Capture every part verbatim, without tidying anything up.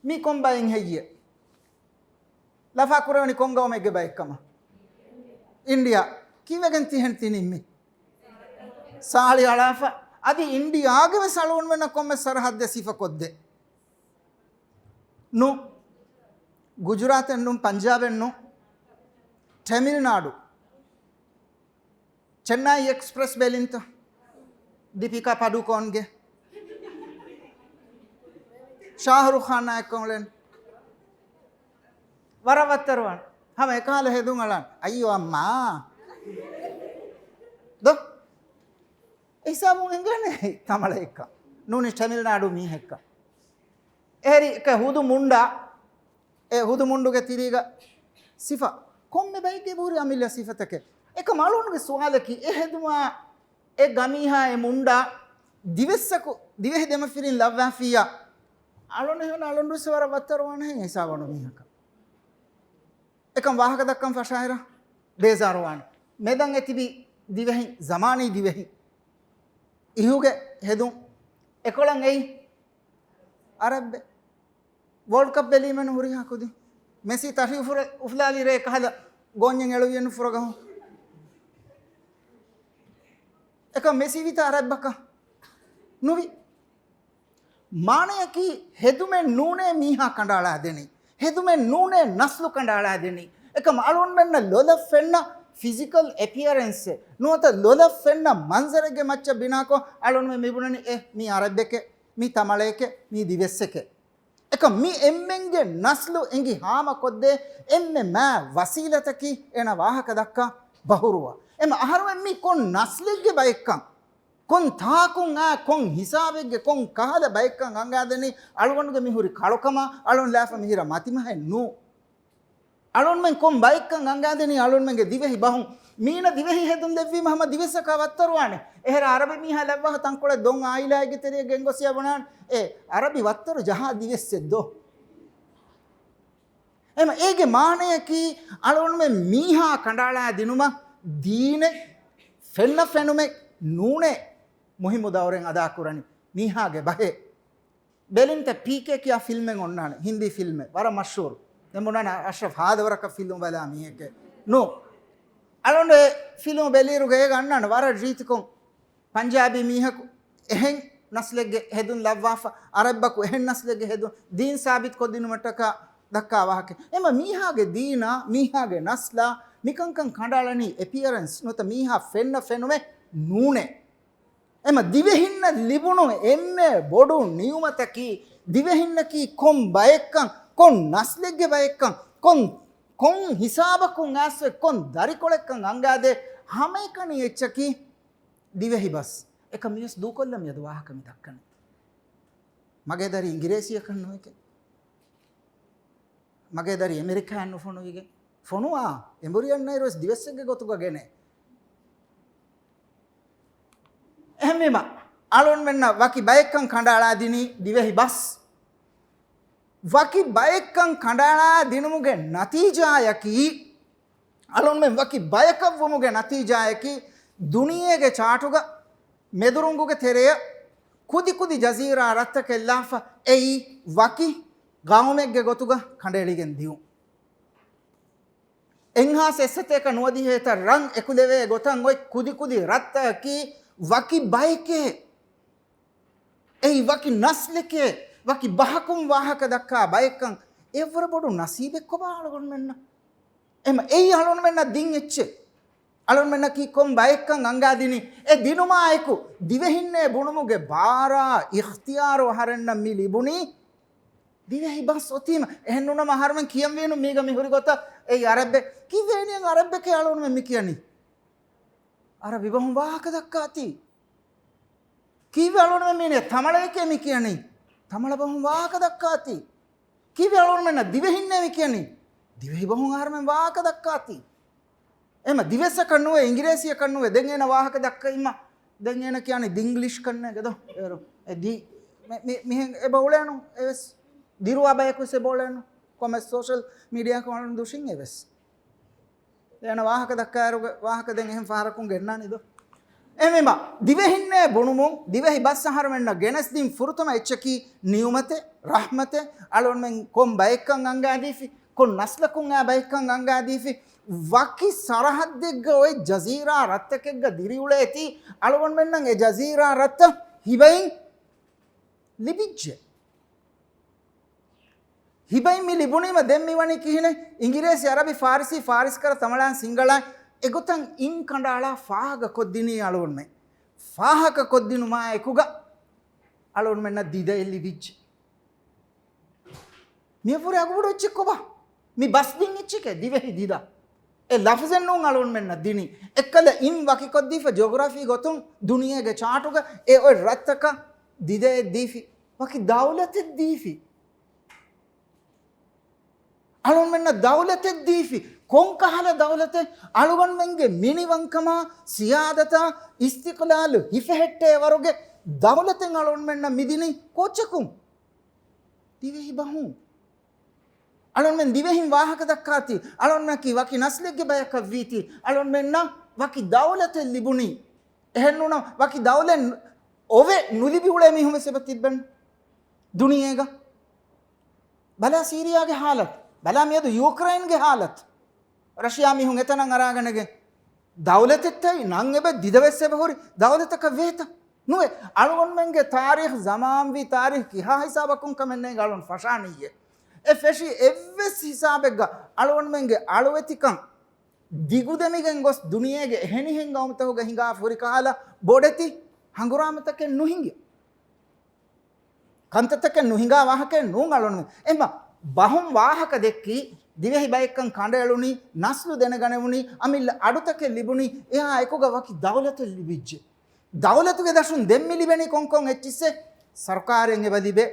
މީ ކޮން ބައެއް ހެއްޔޭ؟ ލަފާ ކުރެވެނީ ކޮން ގައުމެއްގެ ބައެއްކަމަށް؟ އިންޑިއާ. ކީއްވެގެން ތިހެން ތިނިން މި؟ ސާޅި އަޅާފަ. އަދި އިންޑިއާގެ ވެސް އަޅުގަނޑުމެންނަށް ކޮންމެ ސަރަހައްދެއް ސިފަކޮށްދޭ. ނު. ގުޖުރާތެއް ނު، ޕަންޖާބެއް ނު، ޓެމިލް ނާޑު. ޗެންނައި އެކްސްޕްރެސް ބެލިންތަ؟ ދީޕިކާ ޕަޑުކޯންގެ، ޝާހްރުޚް ޚާނާ އެއްކޮށް އުޅެން. ވަރަށް ވައްތަރުވާން. ހަމަ އެކަހަލަ ހެދުން އަޅާން. އައްޔޯ އައްމާ. ދޯ؟ ހިސާބުން އެނގޭނެ ތަމަޅައެއްކަން. ނޫނީ ޓެމިލް ނާޑު މީހެއްކަން. އެހެރީ އެކަ ހުދު މުންޑާ، އެ ހުދު މުންޑުގެ ތިރީގަ ސިފަ. ކޮންމެ ބައެއްގެ ހުރި އަމިއްލަ ސިފަތަކެއް. އެކަމް އަޅުގަނޑުގެ ސުވާލަކީ، އެ ހެދުމާ އެ ގަމީހާ އެ މުންޑާ ދިވެއްސަކު ދިވެހި ދެމަފިރިން ލައްވާފިއްޔާ، އަޅުން ހެން އަޅުން ވެސް ވަރަށް ވައްތަރުވާނެ ހެން ހިސާބު އޮންނަ މީހަކަށް. އެކަން ވާހަކަ ދައްކަން ފަށާއިރަށް ބޭޒާރުވާނެ. މެދަން އެ ތިބި ދިވެހިން، ޒަމާނީ ދިވެހިން، އިހުގެ ހެދުން އެކޮޅަށް އެއީ އަރަބްބެ. ވޯލްޑް ކަޕް ބެލީމެއްނު ހުރިހާ ކުދިން. މެސީ ތަށި އުފުރެ-، އުފުލާލި ރޭ ކަހަލަ ގޯންޏެއް އެޅުވިއެއްނު ފުރަގަހުން. އެކަމް މެސީ ވިތަ އަރަބްބަކަށް ނުވި. މާނަޔަކީ ހެދުމެއް ނޫނޭ މީހާ ކަނޑައަޅާ ދެނީ. ހެދުމެއް ނޫނޭ ނަސްލު ކަނޑައަޅާ ދެނީ. އެކަމް އަޅުންމެންނަށް ލޮލަށް ފެންނަ ފިޒިކަލް އެޕިއަރެންސެއް ނުވަތަ ލޮލަށް ފެންނަ މަންޒަރެއްގެ މައްޗަށް ބިނާކޮށް އަޅުންމެން މިބުނަނީ އެ މީ އަރަބެކޭ، މީ ތަމަޅައެކޭ، މީ ދިވެއްސެކޭ. އެކަމް މި އެންމެންގެ ނަސްލު އެނގި ހާމަކޮށްދޭ އެންމެ މާ ވަސީލަތަކީ އޭނަ ވާހަކަ ދައްކާ ބަހުރުވާ. އެމަ އަހަރުމެން މީ ކޮން ނަސްލެއްގެ ބައެއްކަން، ކޮން ތާކުން އާ ކޮން ހިސާބެއްގެ ކޮން ކަހަލަ ބައެއްކަން އަނގާދެނީ އަޅުގަނޑުގެ މި ހުރި ކަޅުކަމާ އަޅުން ލާފަ މިހިރަ މަތިމަހެއް ނޫ. އަޅުންމެން ކޮން ބައެއްކަން އަނގާދެނީ އަޅުންމެންގެ ދިވެހި ބަހުން. މީނަ ދިވެހި ހެދުން ދެއްވީމަ ހަމަ ދިވެއްސަކާ ވައްތަރުވާނެ. އެހެރަ އަރަބި މީހާ ލައްވާ ތަންކޮޅެއް ދޮން އާއިލާއެއްގެ ތެރެއަށް ގެންގޮސް ޔަބުނާން އެ އަރަބި ވައްތަރު ޖަހާ ދިވެއްސެއް ދޯ؟ އެމަ އޭގެ މާނަޔަކީ އަޅުންމެން މީހާ ކަނޑައަޅާ ދިނުމަށް ދީނެއް ފެންނަ ފެނުމެއް ނޫނޭ މުހިއްމު ދައުރެއް އަދާކުރަނީ މީހާގެ ބަހޭ. ބެލިންތަ ޕީކޭ ކިޔާ ފިލްމެއް އޮންނާނެ، ހިންދީ ފިލްމެއް. ވަރަށް މަޝްހޫރު. ދެން ބުނާނެ އަޝްރަފް ހާދަ ވަރަކަށް ފިލްމު ބަލާ މީހެކޭ. ނޫ. އަޅުގަނޑު އެ ފިލްމު ބެލިއިރުގަ އޭގަ އަންނާނެ ވަރަށް ރީތިކޮށް ޕަންޖާބީ މީހަކު އެހެން ނަސްލެއްގެ ހެދުން ލައްވާފަ، އަރަބަކު އެހެން ނަސްލެއްގެ ހެދުން ދީން ސާބިތުކޮށްދިނުމަށްޓަކާ ދައްކާ ވާހަކަ. އެމަ މީހާގެ ދީނާ، މީހާގެ ނަސްލާ، މިކަންކަން ކަނޑައަޅަނީ އެޕިއަރެންސް ނުވަތަ މީހާ ފެންނަ ފެނުމެއް ނޫނޭ. އެމަ ދިވެހިންނަށް ލިބުނު އެންމެ ބޮޑު ނިޢުމަތަކީ، ދިވެހިންނަކީ ކޮން ބައެއްކަން، ކޮން ނަސްލެއްގެ ބައެއްކަން، ކޮން، ކޮން ހިސާބަކުން އައިސްފަ ކޮން ދަރިކޮޅެއްކަން އަނގާދޭ ހަމައެކަނި އެއްޗަކީ ދިވެހި ބަސް. އެކަން މިވެސް ދޫކޮށްލަ މިއަދު ވާހަކަ މި ދައްކަނީ. މަގޭ ދަރި އިނގިރޭސިއަކަށް ނުވެގެން. މަގޭ ދަރި އެމެރިކާއަށް ނުފޮނުވިގެން. ފޮނުވާ، އެނބުރިއަންނައިރު ވެސް ދިވެއްސެއްގެ ގޮތުގަ ގެނޭ. އެހެންވީމަ، އަޅުންމެންނަށް ވަކި ބައެއްކަން ކަނޑައަޅާ ދިނީ ދިވެހި ބަސް. ވަކި ބައެއްކަން ކަނޑައަޅާ ދިނުމުގެ ނަތީޖާއަކީ، އަޅުންމެން ވަކި ބަޔަކަށްވުމުގެ ނަތީޖާއަކީ، ދުނިޔޭގެ ޗާޓުގަ މެދުރުނގުގެ ތެރެއަށް ކުދިކުދި ޖަޒީރާ ރަށްތަކެއްލާފަ އެއީ ވަކި ގައުމެއްގެ ގޮތުގަ ކަނޑައެޅިގެން ދިޔުން. އެއްހާސް އެއްސަތޭކަ ނުވަދިހައެއްތަ ރަން އެކުލެވޭ ގޮތަށް އޮތް ކުދިކުދި ރަށްތަކަކީ ވަކި ބައެކޭ. އެއީ ވަކި ނަސްލެކޭ، ވަކި ބަހަކުން ވާހަކަ ދައްކާ ބައެއްކަން އެއަށްވުރެ ބޮޑު ނަސީބެއްކޮބާ އަޅުގަނޑުމެންނަށް؟ އެމަ އެއީ އަޅުގަނޑުމެންނަށް ދިން އެއްޗެއް. އަޅުގަނޑުމެންނަކީ ކޮން ބައެއްކަން އަނގާދިނީ؟ އެ ދިނުމާއެކު ދިވެހިންނޭ ބުނުމުގެ ބާރާ އިޚްތިޔާރު އަހަރެންނަށް މި ލިބުނީ. ދިވެހި ބަސް އޮތީމަ. އެހެން ނޫނަމަ އަހަރުމެން ކިޔަންވީނު މީގަ މި ހުރި ގޮތަށް އެއީ އަރަބެއް. ކީއްވެ އެނިޔަން އަރަބެކޭ އަޅުގަނޑުމެން މި ކިޔަނީ؟ އަރަބި ބަހުން ވާހަކަ ދައްކާތީ. ކީއްވެ އަޅުގަނޑުމެން މީނޭ ތަމަޅައެކޭ މި ކިޔަނީ؟ ތަމަޅަ ބަހުން ވާހަކަ ދައްކާތީ. ކީއްވެ އަޅުގަނޑުމެންނަށް ދިވެހިންނޭ މި ކިޔަނީ؟ ދިވެހި ބަހުން އަހަރުމެން ވާހަކަ ދައްކާތީ. އެމަ ދިވެއްސަކަށް ނުވޭ، އިނގިރޭސިއަކަށް ނުވޭ. ދެން އޭނަ ވާހަކަ ދައްކައިމަ، ދެން އޭނަ ކިޔާނީ ދިންގްލިޝް ކަންނޭގެ ދޯ؟ އޭރު އެ ދީ-، މި-، މި-، މިހެން އެބަ އުޅޭނު އެވެސް. ދިރުވާ ބަޔަކު ވެސް އެބަ އުޅޭނު. ކޮމެސް ސޯޝަލް މީޑިއާއަކު އަޅުން ދުށިން އެވެސް. އޭނަ ވާހަކަ ދައްކާއިރުގެ ވާހަކަ ދެން އެހެން ފަހަރަކުން ގެންނާނީ ދޯ؟ އެހެންވީމަ، ދިވެހިންނޭ ބުނުމުން، ދިވެހި ބަސް އަހަރުމެންނަށް ގެނެސްދިން ފުރަތަމަ އެއްޗަކީ ނިޢުމަތެއް، ރަޙްމަތެއް، އަޅުގަނޑުމެން ކޮން ބައެއްކަން އަންގާދީފި، ކޮން ނަސްލަކުން އާ ބައެއްކަން އަންގާދީފި، ވަކި ސަރަޙައްދެއްގަ އޮތް ޖަޒީރާ ރަށްތަކެއްގަ ދިރިއުޅޭތީ، އަޅުގަނޑުމެންނަށް އެ ޖަޒީރާ ރަށްތައް ހިބައިން ލިބިއްޖެ. ހިބައިން މި ލިބުނީމަ ދެން މި ވަނީ ކިހިނެއް؟ އިނގިރޭސި، އަރަބި، ފާރިސީ، ފާރިސްކަރަ، ތަމަޅާން، ސިންގަޅާން އެގޮތަށް އިން ކަނޑައަޅާ ފާހަގަ ކޮށްދިނީ އަޅުގަނޑުމެން. ފާހަގަ ކޮށްދިނުމާ އެކުގަ އަޅުގަނޑުމެންނަށް ދިދައެއް ލިބިއްޖެ. މިއަށްވުރެ އަގުބޮޑު އެއްޗެއް ކޮބާ؟ މި ބަސް ދިން އެއްޗެކޭ ދިވެހި ދިދަ. އެ ލަފްޒެއް ނޫން އަޅުގަނޑުމެންނަށް ދިނީ. އެއްކަލަ އިން ވަކިކޮށްދީފަ ޖޮގްރަފީ ގޮތުން ދުނިޔޭގެ ޗާޓުގަ އެ އޮތް ރަށްތަކަށް ދިދައެއް ދީފި. ވަކި ދައުލަތެއް ދީފި. އަޅުގަނޑުމެންނަށް ދައުލަތެއް ދީފި. ކޮންކަހަލަ ދައުލަތެއް؟ އަޅުގަނޑުމެންގެ މިނިވަންކަމާ، ސިޔާދަތާ، އިސްތިޤްލާލު ހިފެހެއްޓޭ ވަރުގެ ދައުލަތެއް އަޅުގަނޑުމެންނަށް މިދިނީ ކޯއްޗަކުން؟ ދިވެހި ބަހުން. އަޅުގަނޑުމެން ދިވެހިން ވާހަކަ ދައްކާތީ، އަޅުގަނޑުމެންނަކީ ވަކި ނަސްލެއްގެ ބަޔަކަށް ވީތީ، އަޅުގަނޑުމެންނަށް ވަކި ދައުލަތެއް ލިބުނީ. އެހެންނޫނަމަ ވަކި ދައުލަތް އޮވެ ނުލިބި އުޅޭ މީހުން ވެސް އެބަ ތިއްބެން ދުނިޔޭގަ. ބަލާ ސީރިޔާގެ ހާލަތު، ބަލާ މިއަދު ޔޫކްރެއިންގެ ހާލަތު. ރަޝިޔާ މީހުން އެތަނަށް އަރާގަނެގެން ދައުލަތެއްތައް ނަން އެބަ ދިދަވެސް އެބަ ހުރި ދައުލަތަކަށް ވޭތަ؟ ނުވެ. އަޅުގަނޑުމެންގެ ތާރީޚް ޒަމާންވީ ތާރީޚް ކިހާ ހިސާބަކުން ކަމެއް ނޭނގެ އަޅުގަނޑު ފަށާނިއްޔޭ. އެ ފެށި އެއްވެސް ހިސާބެއްގަ އަޅުގަނޑުމެންގެ އަޅުވެތިކަން ދިގުދެމިގެން ގޮސް ދުނިޔޭގެ އެހެނިހެން ގައުމުތަކުގަ ހިނގާ ފުރިކަހަލަ ބޮޑެތި ހަނގުރާމަތަކެއް ނުހިނގި. ކަންތައްތަކެއް ނުހިނގާ ވާހަކައެއް ނޫން އަޅުން. އެމަ ބަހުން ވާހަކަ ދެއްކީ، ދިވެހި ބައެއްކަން ކަނޑައެޅުނީ، ނަސްލު ދެނެގަނެވުނީ، އަމިއްލަ އަޑުތަކެއް ލިބުނީ، އެއާ އެކުގަ ވަކި ދައުލަތެއް ލިބިއްޖެ. ދައުލަތުގެ ދަށުން ދެން މި ލިބެނީ ކޮންކޮން އެއްޗިއްސެއް؟ ސަރުކާރެއް އެބަ ލިބޭ،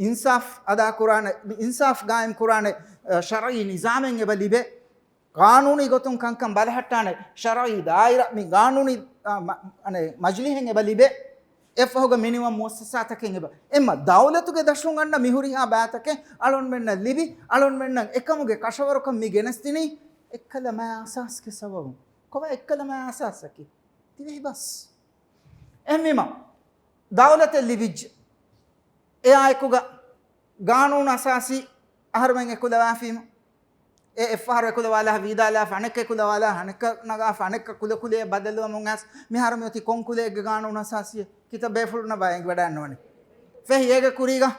އިންސާފް އަދާކުރާނެ، އިންސާފް ގާއިމް ކުރާނެ، އަ، ޝަރުއީ ނިޒާމެއް އެބަ ލިބޭ. ގާނޫނީ ގޮތުން ކަންކަން ބަލަހައްޓާނެ ޝަރުއީ ދާއިރާ، މި ގާނޫނީ، އާ، މަ-، އަނެ، މަޖިލިހެއް އެބަ ލިބޭ. އެއަށްފަހުގަ މިނިވަން މުއައްސަސާތަކެއް އެބަ. އެމަ ދައުލަތުގެ ދަށުން އަންނަ މި ހުރިހާ ބައިތަކެއް އަޅުންމެންނަށް ލިބި، އަޅުންމެންނަށް އެކަމުގެ ކަށަވަރުކަން މި ގެނެސްދިނީ އެއްކަލަ މާ އަސާސްގެ ސަބަބުން. ކޮބާ އެއްކަލަ މާ އަސާސަކީ؟ ދިވެހި ބަސް. އެހެންވީމަ، ދައުލަތެއް ލިބިއްޖެ. އެއާއެކުގަ ގާނޫނު އަސާސީ އަހަރުމެން އެކުލަވާފީމަ، އެ އެއްފަހަރު އެކުލަވާލާ، ވީދާލާފަ، އަނެއްކާ އެކުލަވާލާ، އަނެއްކާ ނަގާފަ، އަނެއްކާ ކުލަކުލައެއް ބަދަލުވަމުން އައިސް، މިހާރު މިއޮތީ ކޮން ކުލައެއްގެ ގާނޫނު އަސާސީއެއް؟ ކިތައް ބޭފުޅުންނަށް ބައެއް ވަޑައިގަންނަވަނީ. ފެހި އޭގެ ކުރީގަ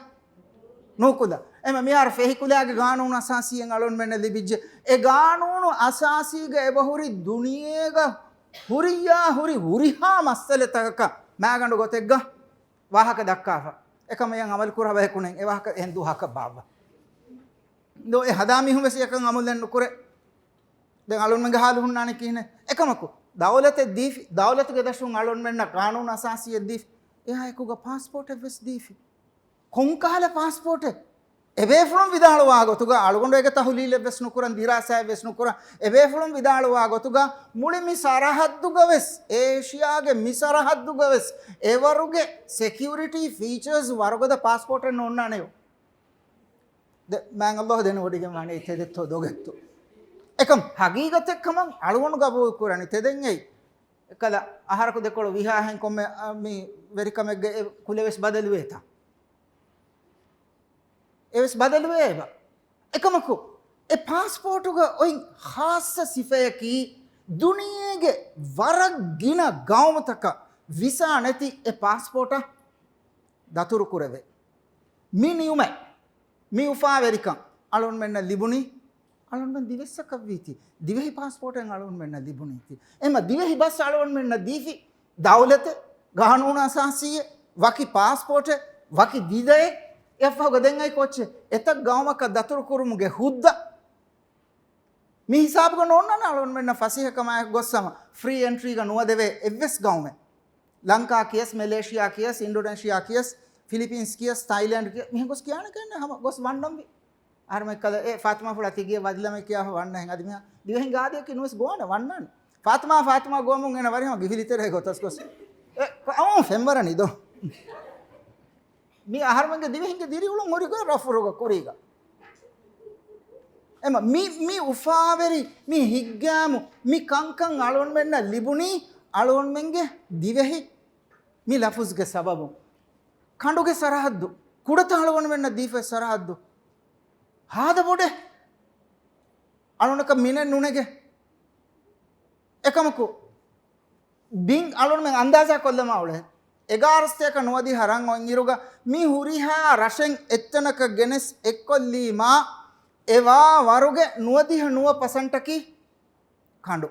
ނޫކުލަ. އެމަ މިހާރު ފެހި ކުލައިގެ ގާނޫނު އަސާސީއެއް އަޅުންމެންނަށް ލިބިއްޖެ. އެ ގާނޫނު އަސާސީގަ އެބަހުރި ދުނިޔޭގަ ހުރިއްޔާ ހުރި ހުރިހާ މައްސަލަތަކަކަށް މާގަނޑު ގޮތެއްގަ ވާހަކަ ދައްކާފަ. އެކަމަށް އަމަލު ކުރާ ބަޔަކު ނެތް. އެ ވާހަކަ އެހެން ދުވަހަކަށް ބާއްވާ. ދޯ އެ ހަދާ މީހުން ވެސް އެކަން އަމަލެއް ނުކުރޭ. ދެން އަޅުންމެންގެ ހާލު ހުންނާނީ ކިހިނެއް؟ އެކަމަކު، ދައުލަތެއް ދީފި، ދައުލަތުގެ ދަށުން އަޅުންމެންނަށް ގާނޫނު އަސާސީއެއް ދީފި، އެއާ އެކުގަ ޕާސްޕޯޓެއް ވެސް ދީފި. ކޮންކަހަލަ ޕާސްޕޯޓެއް؟ އެބޭފުޅުން ވިދާޅުވާ ގޮތުގަ، އަޅުގަނޑު އޭގެ ތަހުލީލެއް ވެސް ނުކުރަން، ދިރާސާއެއް ވެސް ނުކުރަން، އެބޭފުޅުން ވިދާޅުވާ ގޮތުގަ، މުޅި މި ސަރަހައްދުގަ ވެސް، އޭޝިޔާގެ މި ސަރަހައްދުގަ ވެސް، އެވަރުގެ ސެކިއުރިޓީ ފީޗާސް ވަރުގަދަ ޕާސްޕޯޓެއް ނޯންނާނެޔޯ. ދެ-، މާތް ﷲ ދެނެވޮޑިގެން ވާނެ ތެދެއްތޯ ދޮގެއްތޯ. އެކަމް ހަގީގަތެއް ކަމަށް އަޅުގަނޑު ގަބޫލު ކުރަނީ ތެދެއް އެއް. އެކަލަ އަހަރަކު ދެކޮޅު ވިހާހެން ކޮންމެ، އަ، މި ވެރިކަމެއްގެ އެ ކުލަ ވެސް ބަދަލުވޭތަ؟ އެވެސް ބަދަލުވޭ އެބަ. އެކަމަކު، އެ ޕާސްޕޯޓުގަ އޮތް ޚާއްޞަ ސިފަޔަކީ، ދުނިޔޭގެ ވަރަށް ގިނަ ގައުމުތަކަށް ވިސާ ނެތި އެ ޕާސްޕޯޓަށް ދަތުރުކުރެވޭ. މި ނިޢުމަތް، މި އުފާވެރިކަން އަޅުންމެންނަށް ލިބުނީ، އަޅުންމެން ދިވެއްސަކަށްވީތީ، ދިވެހި ޕާސްޕޯޓެއް އަޅުންމެންނަށް ލިބުނީތީ. އެމަ ދިވެހި ބަސް އަޅުންމެންނަށް ދީފި، ދައުލަތެއް، ގާނޫނު އަސާސީއެއް، ވަކި ޕާސްޕޯޓެއް، ވަކި ދިދައެއް، އެއަށްފަހުގަ ދެން އައި ކޯއްޗެއް؟ އެތައް ގައުމަކަށް ދަތުރުކުރުމުގެ ހުއްދަ މި ހިސާބުގަ ނޯންނާނެ އަޅުންމެންނަށް ފަސޭހަކަމާއެކު ގޮއްސަމަ ފްރީ އެންޓްރީގަ ނުވަދެވޭ އެއްވެސް ގައުމެއް. ލަންކާ ކިޔަސް، މެލޭޝިޔާ ކިޔަސް، އިންޑޮނޭޝިޔާ ކިޔަސް، ފިލިޕީންސް ކިޔަސް، ތައިލެންޑް ކިޔަސް، މިހެން ގޮސް ކިޔާނެ ކަންނެ ހަމަ ގޮސް ވަންނަންވީ. އަހަރުމެން ކަލަ އެ ފާތިމާ ފުޅާ ތިގިޔަ ވަދިލަމެ ކިޔާފަ ވަންނަހެން އަދި މިހާ ދިވެހިން ގާދިއަކީ ނުވެސް ގޮވާނެ ވަންނާނެ. ފާތިމާ ފާތިމާ ގޮވަމުން އޭނަ ވަރިހަމަ ގިފިލިތެރޭ ގޮތަސް ގޮސް. އެ، އައު ފެންވަރަނީ ދޯ. މި އަހަރުމެންގެ ދިވެހިންގެ ދިރިއުޅުން ހުރި ގޮތް ރަފުރުގަ ކުރީގަ. އެމަ މި، މި އުފާވެރި، މި ހިތްގައިމު، މި ކަންކަން އަޅުންމެންނަށް ލިބުނީ އަޅުގަނޑުމެންގެ ދިވެހި މި ލަފުޒުގެ ސަބަބުން. ކަނޑުގެ ސަރަހައްދު، ކުޑަތައް އަޅުގަނޑުމެންނަށް ދީފައި ސަރަހައްދު ހާދަ ބޮޑޭ. އަޅުނަކަށް މިނެއް ނުނެގެ. އެކަމަކު، ބިން އަޅުންމެން އަންދާޒާ ކޮށްލަމާ އުޅޭ. އެގާރަސްތޭކަ ނުވަދިހަ ރަން އޮތް އިރުގަ މި ހުރިހާ ރަށެއް އެއްތަނަކަށް ގެނެސް އެއްކޮށްލީމާ، އެ ވާ ވަރުގެ ނުވަދިހަ ނުވަ ޕަސެންޓަކީ ކަނޑު.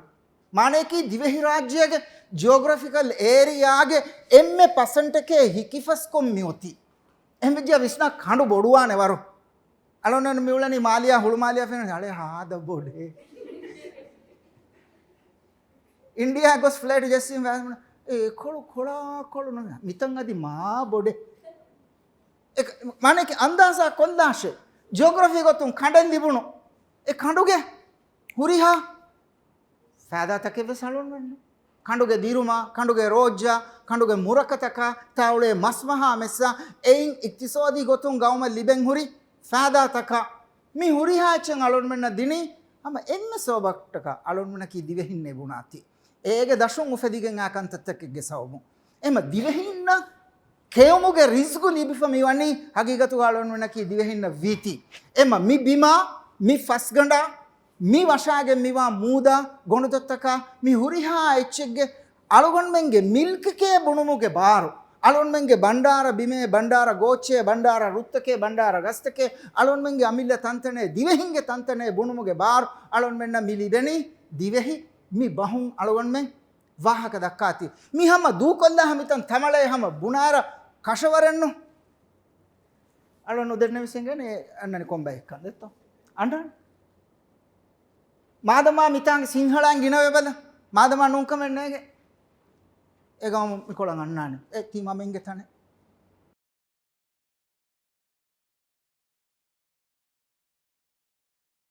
މާނަޔަކީ ދިވެހިރާއްޖޭގެ ޖިއޮގްރަފިކަލް އޭރިއާގެ އެންމެ ޕަސެންޓެކޭ ހިކިފަސްކޮށް މިއޮތީ. އެހެންވެއްޖެއްޔާ ވިސްނާ ކަނޑު ބޮޑުވާނެ ވަރު. އަޅުންނަށް މިއުޅެނީ މާލިޔާ ހުޅުމާލިޔާ ފެނުނީ އަޅެ ހާދަ ބޮޑޭ. އިންޑިޔާ ގޮސް ފްލައިޓް ޖެއްސީމަ ވާސްމަނަ، އެ ކޮޅު ކޮޅާ ކޮޅު ނު-، މިތަން އަދި މާ ބޮޑެ. މާނައަކީ އަންދާޒާ ކޮށްލާށޭ. ޖިއޮގްރަފީ ގޮތުން ކަނޑެއް ލިބުނު އެ ކަނޑުގެ ހުރިހާ ފައިދާތަކެއް ވެސް އަޅުންމެންނަށް. ކަނޑުގެ ދިރުމާ، ކަނޑުގެ ރޯއްޖާ، ކަނޑުގެ މުރަކަތަކާ، ތާއުޅޭ މަސްމަހާ މެއްސާ، އެއިން އިޤްތިޞާދީ ގޮތުން ގައުމަށް ލިބެން ހުރި ފައިދާތަކާ، މި ހުރިހާ އެއްޗެއް އަޅުންމެންނަށް ދިނީ، ހަމަ އެންމެ ސަބަބަކަށްޓަކާ އަޅުންމެންނަކީ ދިވެހިންނޭ ބުނާތީ. އޭގެ ދަށުން އުފެދިގެން އާ ކަންތައްތަކެއްގެ ސަބަބުން. އެމަ ދިވެހިންނަށް ކެއުމުގެ ރިޒްގު ލިބިފަ މިވަނީ ހަގީގަތުގަ އަޅުންމެންނަކީ ދިވެހިންނަށް ވީތީ. އެމަ މި ބިމާ، މި ފަސްގަނޑާ، މި ވަށާގެން މިވާ މޫދާ ގޮނޑުދޮށްތަކާ، މި ހުރިހާ އެއްޗެއްގެ އަޅުގަނޑުމެންގެ މިލްކެކޭ ބުނުމުގެ ބާރު، އަޅުންމެންގެ ބަންޑާރަ ބިމޭ، ބަންޑާރަ ގޯއްޗޭ، ބަންޑާރަ ރުއްތަކޭ، ބަންޑާރަ ގަސްތަކޭ، އަޅުންމެންގެ އަމިއްލަ ތަންތަނޭ، ދިވެހިންގެ ތަންތަނޭ ބުނުމުގެ ބާރު އަޅުންމެންނަށް މި ލިބެނީ ދިވެހި މި ބަހުން އަޅުގަނޑުމެން ވާހަކަ ދައްކާތީ. މި ހަމަ ދޫކޮށްލާ ހަމަ މިތަން ތަމަޅޭ ހަމަ ބުނާރަ ކަށަވަރެއްނު. އަޅުން ނުދެންނެވިސް އެނގޭނެ އަންނަނީ ކޮންބައެއްކަން ދެއްތޯ؟ އަންޑާން. މާދަމާ މިތާނގެ ސިންހަޅާން ގިނަވެބަލަ. މާދަމާ ނޫންކަމެއް ނޭގެ. އެ ގައުމު މިކޮޅަށް އަންނާނެ. އެ ތީ މަމެންގެ ތަނެއް.